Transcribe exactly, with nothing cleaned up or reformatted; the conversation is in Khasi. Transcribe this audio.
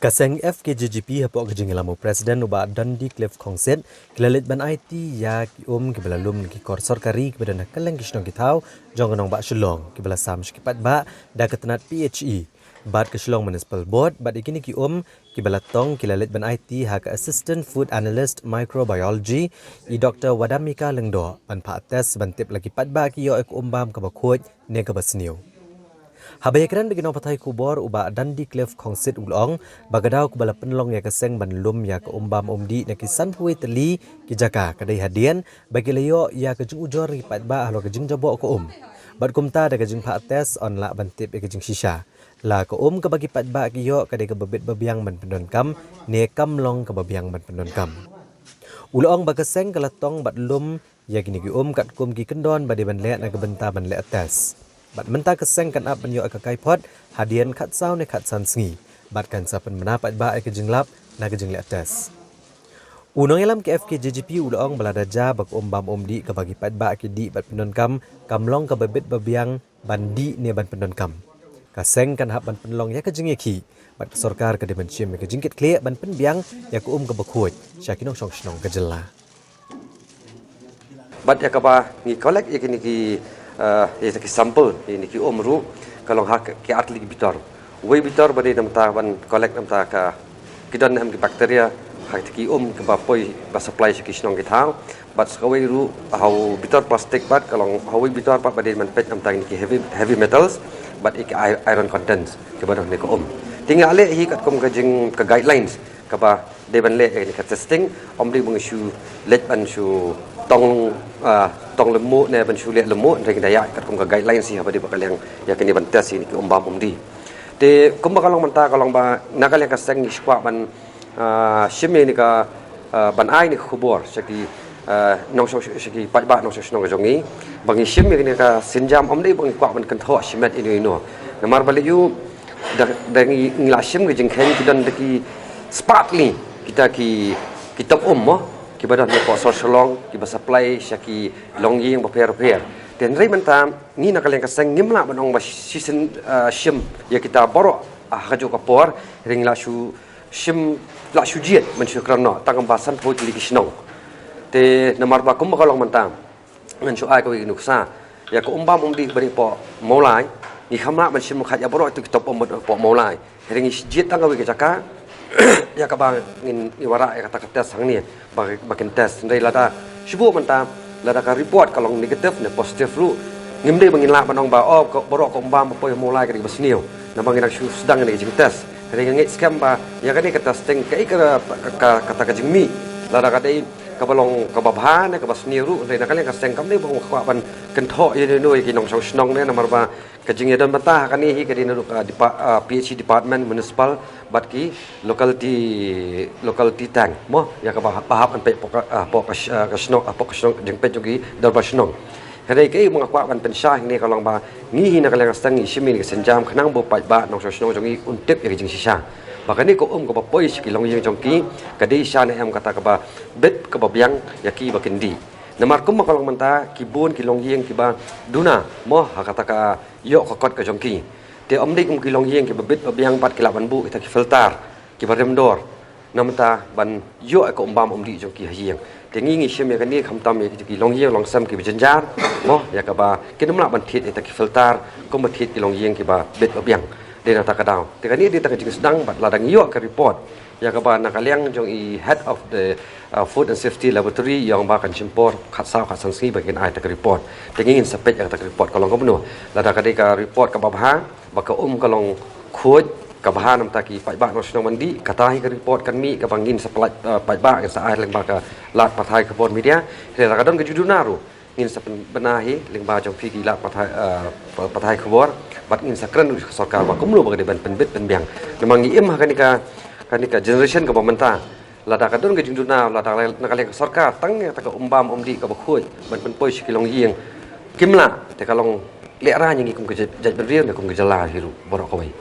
Ka seng F K J G P hapoh ka jingïalam u President u Bah Dundee Cliff Khongsit, ki la leit ban aiti ïa ki um kiba la lum na ki kor sorkari kiba don ha kylleng ki shnong ki thaw jong ka nongbah Shillong, kiba la sam sha ki paidbah da ka tnat P H E bad ka Shillong Municipal Board, bad ïa kine ki um kiba la tong ki la leit ban aiti ha ka Assistant Food Analyst Microbiology, i Doktor Wadamika Lyngdoh, ban phah test ban tip la ki paidbah ki ïoh ïa ka um bam kaba khuid ne kaba sniew. Haba ïakren bad ki nongpathai khubor, u Bah Dundee Cliff Khongsit u la ong ba ka daw kaba la pynlong ïa ka seng ban lum ïa ka um bam um dih na ki sanphew tylli ki jaka ka dei hadien ba ki la ïoh ïa ka jingujor na ki paidbah halor ka jingjaboh ka um. Bad kumta, da ka jingphah test yn lah ban tip ïa ka jingshisha la ka um kaba ki paidbah ki ïoh ka dei kaba bit ba biang ban pyndonkam ne kam long kaba biang ban pyndonkam. U la ong ba ka seng ka la tong bad lum ïa kine ki um katkum ki kyndon ba dei ban leh na ka bynta ban leh test. Bad mynta ka seng kan ap ban ïoh ïa ka kaiphod hadien khatsaw ne khatsan sngi, bad kan sa pynbna paidbah ïa ka jinglap na ka jingleh test. U nongïalam ka F K J G P u la ong ba lada jia ba ka um bam um dih kaba ki paidbah ki dih bad pyndonkam kam long kaba bit ba biang ban dih ne ban pyndonkam, ka seng kan hap ban pynlong ïa ka jingïakhih bad ka sorkar ka dei ban shim ïa ka jingkitkhlieh ban pynbiang ïa ka um kaba khuid sha ki nongshong shnong ka jylla. Bad ïa kaba ngi collect ïa kine ki, eh, ïa ki sample, ïa kine ki um ruh, ka long ha ki ar tylli ki bitor. Uwei bitor ba dei namar ban collect namar ka ki don ne em ki bacteria ha ki um kiba poi ba supply sha ki shnong ki thaw. Bad sa kawei ruh ha u bitor plastik, bad ka long ha uwei bitor pat ba dei ban peit namar kine ki heavy, heavy metals bad ïa ki i-, iron contents kiba don ha kine ki um. Te ngi la leh hi katkum ka jing, ka guidelines kaba dei ban leh ïa kane ka testing, ym dei ba ngi shu leit ban shu tong, ah, tong lynti ne ban shu leh lynti, hynrei ngi da ïaid katkum ka guidelines hi haba dei ba ka liang ïa kane ban test ïa kine ki um bam um dih. Te kumba ka long mynta ka long ba na ka liang ka seng ngi shu kwah ban, ah, shim ïa kane ka, ah, ban ai ïa kane ka khubor sha ki, ah, nongshong, sha ki paidbah nongshong shnong ka jong ngi ba ngi shim ïa kane ka sienjam, ym dei ba ngi kwah ban kynthoh shimet ïano ïano. Namar balei? Da, da ngi, ngi la shim ka jingkheiñ ki don da ki spah tylli kita ki, ki top um mo, kiba don hapoh sor Shillong, kiba supply sha ki longïing bapher bapher. Te hynrei mynta ngi na ka liang ka seng ngim lah ban ong ba shisien, ah, shim ïa kita baroh, ah, ha kajuh ka por, hynrei ngi la shu shim, la shu jied ban shu kren noh tang ba sanphew tylli ki shnong. Te namar ba kumba ka long mynta ngan shu ai kawei ka nuksa. Ïa ka um bam um dih ba dei hapoh Mawlai, ngi kham lah ban shim khait ïa baroh ïa ki top um hapoh Mawlai. Hynrei ngi jied tang kawei ka jaka ïa kaba ngin, ngi wanrah ïa kata ka test hangne ba, ba kin test. Hynrei lada shu buh mynta, lada ka report ka long negative ne positive ruh, ngim dei ba ngin lah ban ong ba, oh, ka baroh ka um bam ba poi ha Mawlai ka dei kaba sniew, namar ngi dang shu sdang ïa ka jingtest. Hynrei nga ngeit skhem ba ïa kane ka testing kaei ka, ka, ka, kata ka jingmih, lada ka dei kaba long kaba bha ne kaba sniew ruh, hynrei na ka liang ka seng kam dei ba nga kwah ban kynthoh ïano ïano ïa ki nongshong shnong ne, namar ba ka jingïadon bynta ha kane hi ka dei naduh ka depa-, ah, P H E department municipal bad ki locality, locality tank mo, ïa kaba hap, ba hap ban peit hapoh ka, ah, hapoh ka sh-, ah, ka shnong, hapoh ka shnong, jingpeit jong ki dorbar shnong. Hynrei kaei ba nga kwah ban pynshai hangne ka long ba ngi hi na ka liang ka seng ngi shim ïa kane ka sienjam khnang ba u paidbah nongshong shnong jong ngi un tip ïa ka jingshisha ba kane ka um kaba poi sha ki longïing jong ki ka dei shisha ne em kata kaba bit kaba biang ïa ki ba kin dih. Namar kumba ka long mynta ki bun ki longïing kiba duna mo ha kata ka ïoh ka kot ka jong ki. Te ym dei kum ki longïing kiba bit ba biang bad ki lah ban buh kita ki filter kiba rim dor namar ban ïoh ïa ka um bam um dih jong ki ha ïing. Te ngi ngi shim ïa kane khamtam ïa ki longïing longsem kiba jynjar mo, ïa kaba kin ym lah ban thied ïa kita ki filter kumba thied ki longïing kiba bit ba biang. Dei na kata ka daw. Te kane dei kata ka jingsdang bad lada ngi ïoh ka report ïa kaba na ka liang jong i head of the, uh, Food and Safety Laboratory i ong ba kan shim por khatsaw khatsan sngi ba kin ai kata ka report. Te ngi ngin sa peit ïa kata ka report ka long kumno. Lada ka dei ka report kaba bha ba ka um ka long khuid kaba bha namar ki paidbah nongshong shnong ban dih, kata hi ka report kan mih kaba ngin sa pynlait, uh, paidbah ngin sa ai lyngba ka lad pathai khubor media. Hynrei lada ka don ka jingduna ruh ngin sa pynbna hi lyngba jong phi ki lad pathai, uh, pa-, pathai khubor bad ngin sa kren ruh sha ka sorkar ba kumno ba ka dei ban pynbit pynbiang. Namar ngi im ha kane ka, kane ka generation kaba mynta. Lada ka don ka jingduna, lada na ka liang ka sorkar tang ïa kata ka um bam um dih kaba khuid ban pynpoi sha ki longïing kim lah, te ka long lehraiñ ïa ngi kum ka jait, jaitbynriew ne kum ka jylla hi ruh baroh kawei.